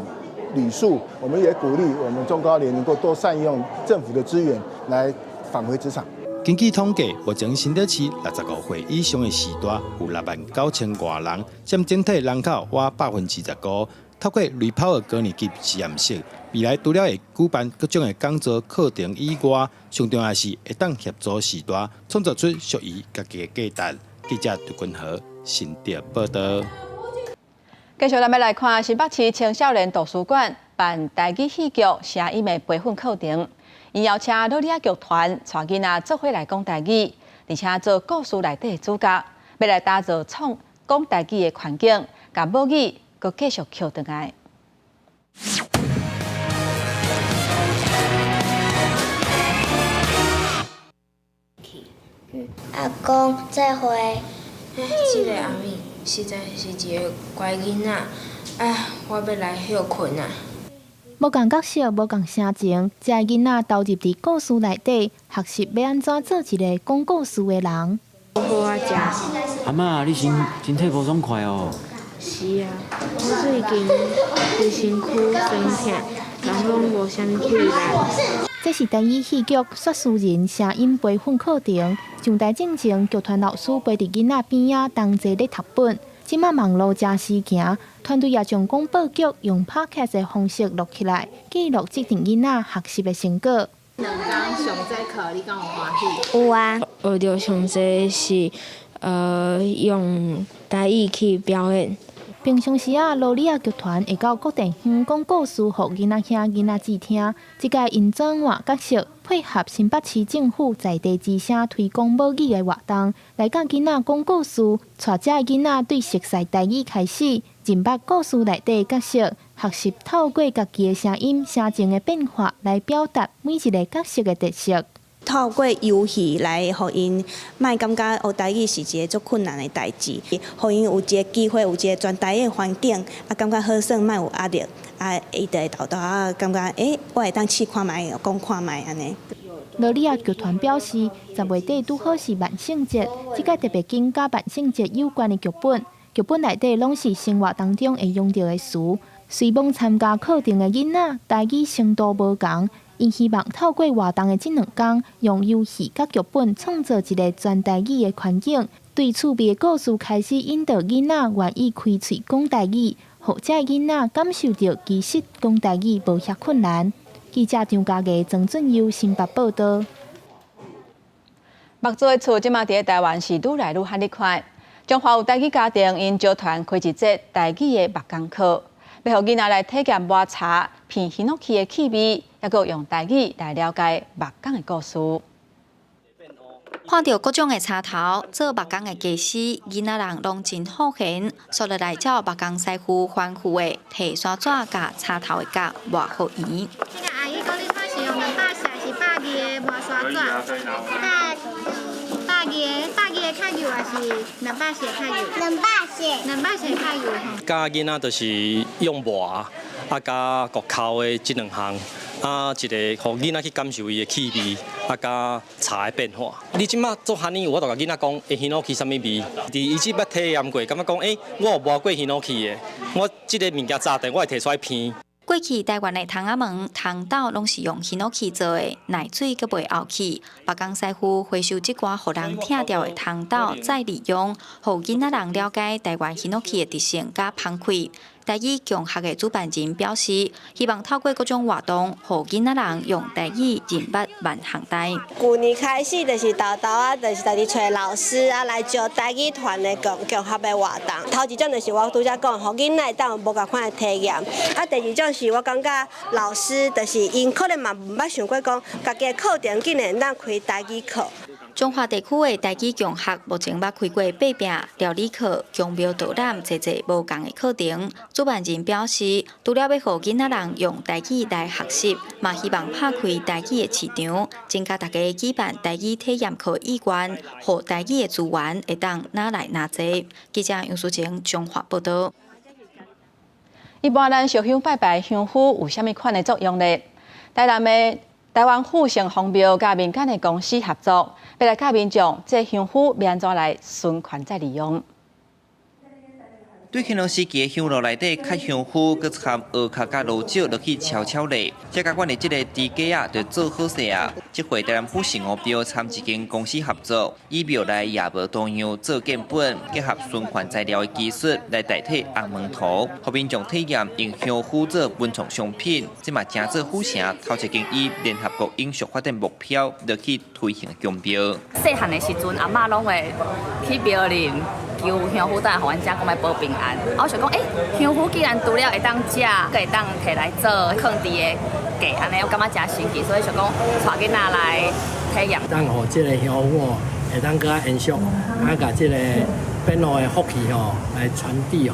旅宿，我們也鼓勵我們中高齡能夠多善用政府的資源來返回職場。根據統計，目前新北市65歲以上的序大有6萬9千外人，佔整體人口約25%。透過雷炮的高年級實驗室，未來除了會舉辦各種的講座課程以外，上重要是會當協助序大創造出屬於家己的價值。記者杜君豪新竹報道。繼續咱欲來看新北市青少年圖書館辦台語戲劇聲音的培訓課程，𪜶邀請呂哩仔劇團帶囡仔做伙來講台語，而且做故事內底的主角，欲來打造創講台語的環境，共母語閣繼續抾轉來。阿公再會。這個阿敏實在是一个乖囡仔，啊，我欲來歇睏啊。無仝角色，無仝聲情，這个囡仔投入佇故事內底，學習欲按怎做一个講故事的人。好啊，食。阿嬤，你身身體無爽快哦。是啊，我最近規身軀酸疼，人攏無啥物氣力。這是台語戲劇《說書人》聲音培訓課程，上台進前，劇團老師陪佇囡仔邊仔同齊咧讀本。這馬網路誠時行，團隊也將廣播劇用 Podcast 的方式錄起來，記錄這陣囡仔學習的成果。兩工上這課，你敢有歡喜？有啊。學著上濟是用台語去表演。平常時啊，呂哩仔劇團會到各地方講故事，予囡仔兄、囡仔姊聽。這屆𪜶轉換角色，配合新北市政府在地之聲推廣母語的活動，來教囡仔講故事，帶這个囡仔對熟悉台語開始，認捌故事內底角色，學習透過家己的聲音、聲情的變化來表達每一个角色的特色。透過遊戲來予𪜶莫感覺學台語是一个足困難的代誌，予𪜶有一个機會，有一个全台語的環境，啊，感覺好耍，莫有壓力，啊，伊就會沓沓仔感覺，欸，我會當試看覓，講看覓按呢。呂哩仔劇團表示，10月底拄好是萬聖節，這屆特別揀佮萬聖節有關的劇本，劇本內底攏是生活當中會用著的詞。雖罔參加課程的囡仔，台語程度無仝。𪜶希望透過活動的這兩工，用遊戲佮劇本創造一个全台語的環境，對趣味的故事開始引導囡仔願意開喙講台語，予這个囡仔感受著其實講台語無遐困難。記者張家藝、曾俊佑新北報導。木做的厝這馬佇咧台灣是愈來愈罕咧看。彰化有台語家庭𪜶組團開一節台語的木工課，欲予囡仔來體驗抹茶、片ヒノキ的氣味，猶閣用台語來了解木工的故事。看著各種的插頭，做木工的家私，囡仔人攏真好閒，煞落來照木工師傅吩咐的，提沙紙共插頭的角磨予圓。這個阿姨講你看是用200四還是120的磨砂紙？120，120的較幼還是240的較幼？240， 240較幼吼。教囡仔就是用磨啊，佮國烤的這兩項，啊，一個予囡仔去感受伊的氣味，啊，佮茶的變化。你這馬做哈呢，有法度共囡仔講，欸，ヒノキ啥物味？佇伊這捌體驗過，感覺講，欸，我有磨過ヒノキ的，我這个物件炸斷，我會提出來鼻。過去台灣的窗仔門、窗斗攏是用ヒノキ做的，耐水閣袂漚去。木工師傅回收這寡予人拆掉的窗斗再利用，予囡仔人了解台灣ヒノキ的特性佮芳氣。台語共學的主辦人表示，希望透過各種活動，予囡仔人用台語認捌萬項台。舊年開始就是沓沓仔，就是家己揣老師啊來招台語團的共共學的活動。頭一種就是我拄才講，予囡仔會當有無仝款的體驗。啊，第二種是我感覺老師就是𪜶可能嘛毋捌想過講，家己的課程竟然會當開台語課。彰化地區的台語共學目前捌開過擘餅、料理課、宮廟導覽，濟濟無仝的課程。主辦人表示，除了欲予囡仔人用台語來學習，嘛希望拍開台語的市場，增加大家舉辦台語體驗課意願，予台語的資源會當愈來愈濟。記者楊淑晴彰化報導。一般咱燒香拜拜，香灰有啥物款的作用呢？台南的台灣府城隍廟佮民間的公司合作，欲來教民眾這香灰欲按怎來循環再利用。對乾隆時期的香爐內底較香灰，閣摻蚵殼佮蘆蕉落去悄悄咧，這佮阮的這个豬雞仔就做好勢啊！這回台南府城隍廟參一間公司合作，以廟內夜無圖樣做建本，結合循環材料的技術來代替紅毛塗，予民眾體驗用香灰做文創商品。這嘛成做府城頭一間以聯合國永續發展目標落去推行的宮廟。細漢的時陣，阿嬤攏會去廟裡求香灰，等下予阮食，講欲保平安。我想講，香灰既然除了會當食，閣會當提來做囥佇个架，按呢我感覺誠神奇，所以想講帶囡仔來體驗。當予這个香灰哦，會當閣較延續，啊，共這个變老的福氣吼，來傳遞予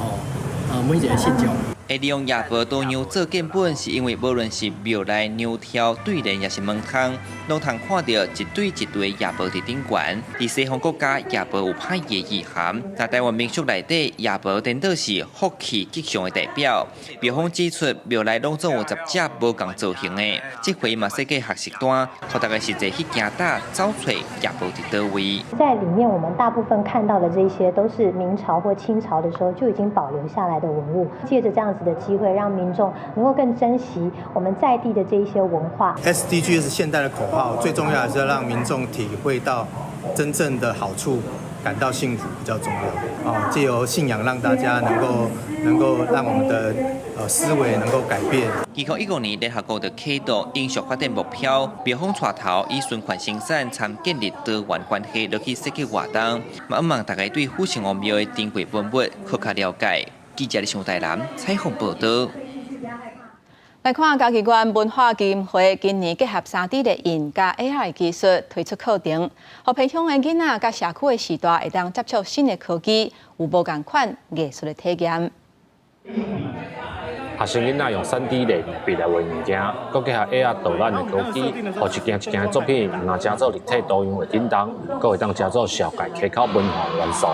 每一个信眾。會利用夜婆圖樣做建本，是因為無論是廟內娘條對聯，抑是門窗，攏通看著一對一對夜婆佇頂懸。佇西方國家，夜婆有歹的意涵。但台灣民俗內底，夜婆顛倒是福氣吉祥的代表。廟方指出，廟內攏總有10隻無仝造型的，這回嘛設計學習單，予大家實際去行搭找揣夜婆佇佗位。在裡面，我們大部分看到的這些，都是明朝或清朝的時候就已經保留下來的文物。借著這樣子的機會，讓民眾能夠更珍惜我們在地的這一些文化。 SDG 是現代的口號，最重要的是要讓民眾體會到真正的好處，感到幸福比較重要。啊，藉由信仰讓大家能夠讓我們的思維能夠改變。2015年聯合國就啟動永續發展目標，廟方帶頭以循環生產參建立多元關係落去設計活動，嘛向望大家對府城隍廟的珍貴文物閣較了解。記者李台南採訪報導。來看嘉義縣文化基金會今年結合3D 列印佮 AR 技術推出課程，予偏鄉的囡仔佮社區的序大會當接觸新的科技，有無仝款藝術的體驗。學生囡仔用3D 列印筆來畫物件，閣結合 AR 導覽的科技，予一件一件的作品，毋但成做立體圖樣的叮當，閣會當成做紹介溪口文化元素。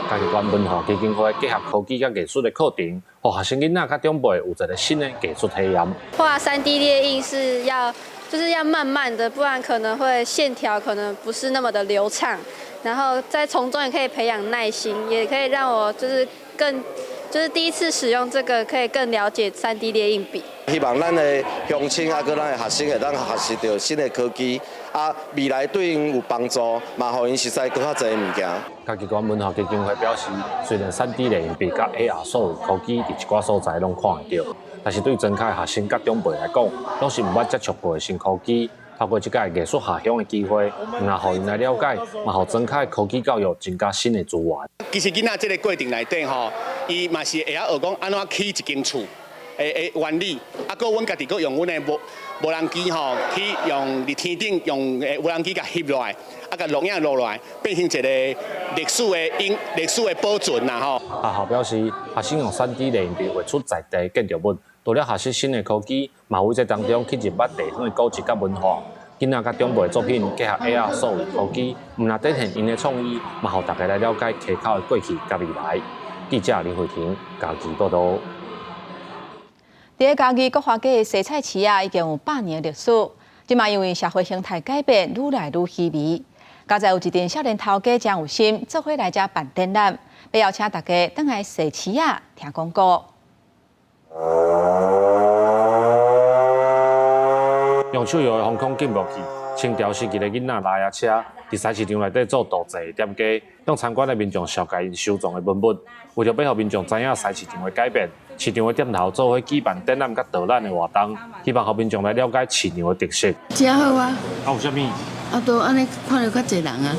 嘉義縣文化基金會結合科技佮藝術的課程，予學生囡仔佮長輩有一个新的藝術體驗。畫3D 列印是要，就是要慢慢的，不然可能會線條可能不是那麼的流暢。然後在從中也可以培養耐心，也可以讓我就是更，就是第一次使用這個，可以更了解3D 列印筆。希望咱的鄉親啊，閣咱的學生會當學習著新的科技，啊，未來對𪜶有幫助，嘛予𪜶熟悉閣較濟物件。嘉義縣文化基金會表示，雖然3D 列印筆佮 AR 數位科技佇一寡所在攏看會著，但是對莊腳的學生佮長輩來講，攏是毋捌接觸過的新科技。透過這個藝術下鄉的機會，毋但予𪜶來了解，嘛予莊腳的科技教育增加新的資源。其實囡仔這个過程內底吼，伊嘛是會曉學講按怎起一間厝的原理，啊，閣阮家己閣用阮的無人機吼，去用佇天頂用無人機共翕落來，啊，共錄影錄落來，變成一个歷史的保存啦吼。學校表示，學生用3D 列印筆畫出在地建築物，除了學習新的科技，嘛會佇這當中去認捌地方的古蹟佮文化。囡仔佮長輩的作品結合 AR 數位科技，毋但展現𪜶的創意，嘛予大家來了解溪口的過去佮未來。記者林慧婷嘉義報導。佇咧嘉義國華街的踅菜市仔，已經有100年的歷史。這馬因為社會形態改變，愈來愈稀微。佳哉有一陣少年頭家誠有心，做伙來遮辦展覽，欲邀請大家轉來踅市仔聽講古。用手搖的防空警報器，清朝時期的囡仔拉仔車，佇菜市場內底做道濟的店家，向參觀的民眾紹介𪜶收藏的文物。為著欲予民眾知影菜市場的改變，市場的店頭做伙舉辦展覽佮導覽的活動，希望予民眾來了解市場的特色。誠好啊！啊，有啥物？啊，都按呢看著較濟人啊，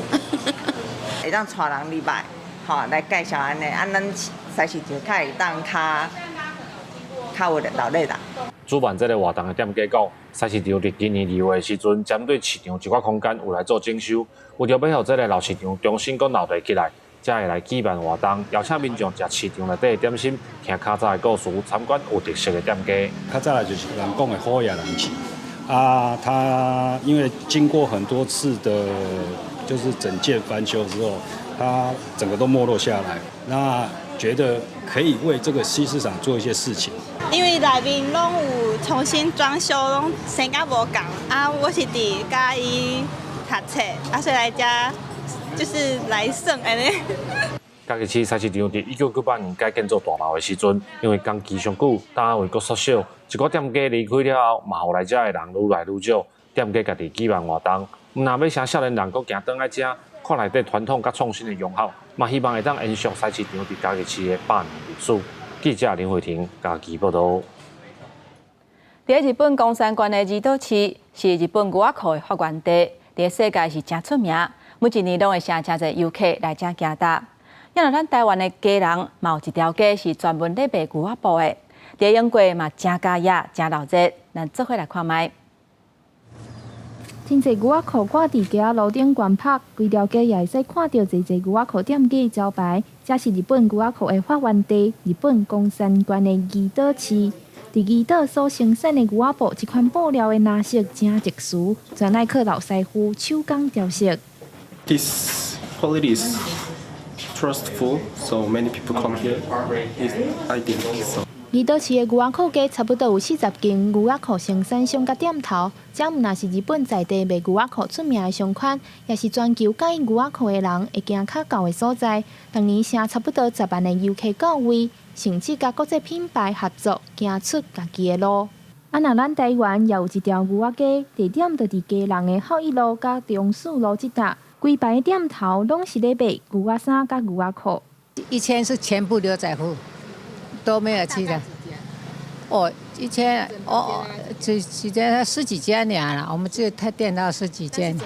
會當帶人入來，吼，來介紹按呢，啊，咱菜市場較會當較有熱鬧熱啦。主辦這个活動的店家講，菜市場佇今年2月的時陣，針對市場一寡空間有來做整修，為著欲予這个老市場重新閣鬧熱起來，才會來舉辦活動，邀請民眾食市場內底的點心，聽較早的故事，參觀有特色的店家。較早來就是人講的虎野人市，啊，它因為經過很多次的，就是整建翻修之後，它整個都沒落下來。那覺得可以為這個西市場做一些事情。因為內面攏有重新裝修，攏生甲無仝。啊，我是佇嘉義讀冊，啊，所以來遮就是來耍按呢。嘉義市菜市場佇1998年改建做大樓的時陣，因為工期上久，單位閣縮小，一寡店家離開了後，嘛予來遮的人愈來愈少，店家家己舉辦活動，毋但欲請少年人閣行轉來遮，看內底傳統佮創新的融合，嘛希望會當延續菜市場佇嘉義市的百年歷史。記者林慧婷嘉義報導。佇日本岡山縣的二島市是日本牛仔褲的發源地，佇世界是誠出名，每一年攏會誠誠濟遊客來遮行踏。因為咱台灣的基隆嘛有一條街是專門咧賣牛仔布的，佇英國嘛誠嘉野，誠鬧熱，咱做伙來看覓。真濟牛仔褲掛佇街仔路頂懸拍，規條街也會使看著濟濟牛仔褲店家招牌。這是日本牛仔褲的發源地，日本岡山縣的二島市。佇二島所生產的牛仔布，這款布料的顏色誠特殊，全愛靠老師傅手工調色。 This quality is trustful, so many people come here. I think so. 二島市的牛仔褲街差不多有40間牛仔褲生產商佮店頭，這毋但是日本在地賣牛仔褲出名的商圈，也是全球佮意牛仔褲的人會行較到的所在。逐年成差不多10萬的遊客到位，甚至佮國際品牌合作，行出家己的路。啊，若咱台灣也有一條牛仔街，地點就佇基隆的孝一路佮中勢路這搭，規排的店頭攏是咧賣牛仔衫佮牛仔褲。以前是全部牛仔褲。都沒有去的。哦，以前哦，這幾間十幾間了，我們這他店到十幾間，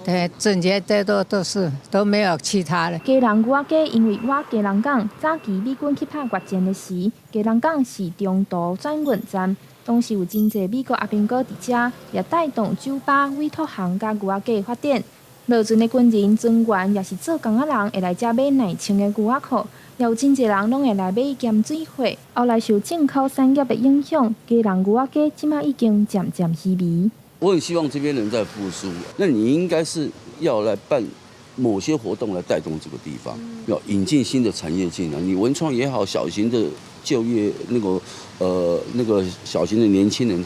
對，整街這都是都沒有其他的。基隆牛仔街因為倚基隆港，早期美軍去拍越戰的時，基隆港是中途轉運站，當時有真濟美國阿兵哥佇遮，也帶動酒吧、委託行佮牛仔街發展。落船的軍人、船員也是做工仔人，會來遮買耐穿的牛仔褲。有真濟人攏會來買兼水貨。後來受進口產業的影響，基隆牛仔街這馬已經漸漸式微。我很希望這邊能在復甦，那你應該是要來辦某些活動來帶動這個地方，要引進新的產業進來。你文創也好，小型的就業那個小型的年輕人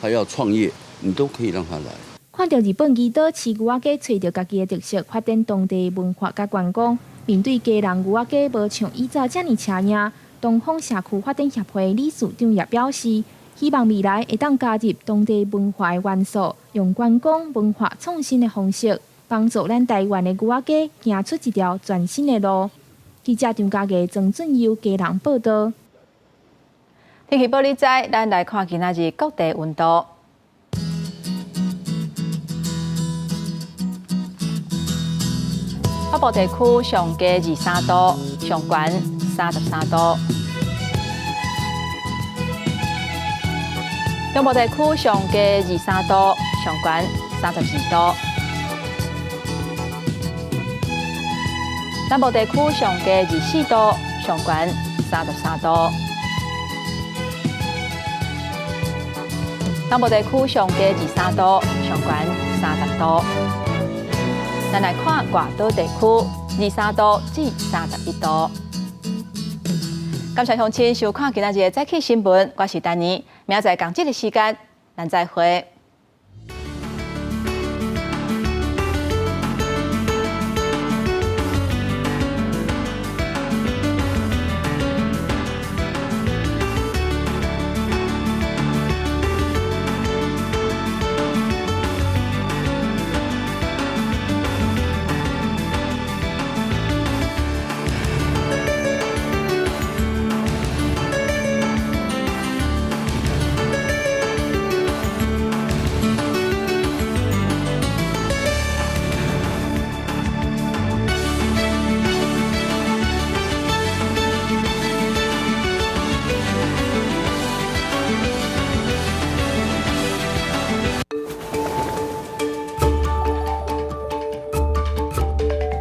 他要創業，你都可以讓他來。看著日本二島市牛仔街揣著家己的特色，發展當地文化佮觀光。面對基隆牛仔街無像以前遮爾車贏，東方社區發展協會理事長也表示，希望未來會當加入當地文化的元素，用觀光文化創新的方式，幫助咱台灣的牛仔街行出一條全新的路。記者張家藝、曾俊佑基隆報導。天氣報你知，咱來看今仔日各地溫度。北部地區上低23度，上懸33度。中部地區上低23度，上懸32度。南部地區上低24度，上懸33度。東部地區上低23度，上懸30度。咱來看外島地區，23度至31度。感謝鄉親收看今仔日的早起新聞，我是丹妮，明仔載仝這个時間，咱再會。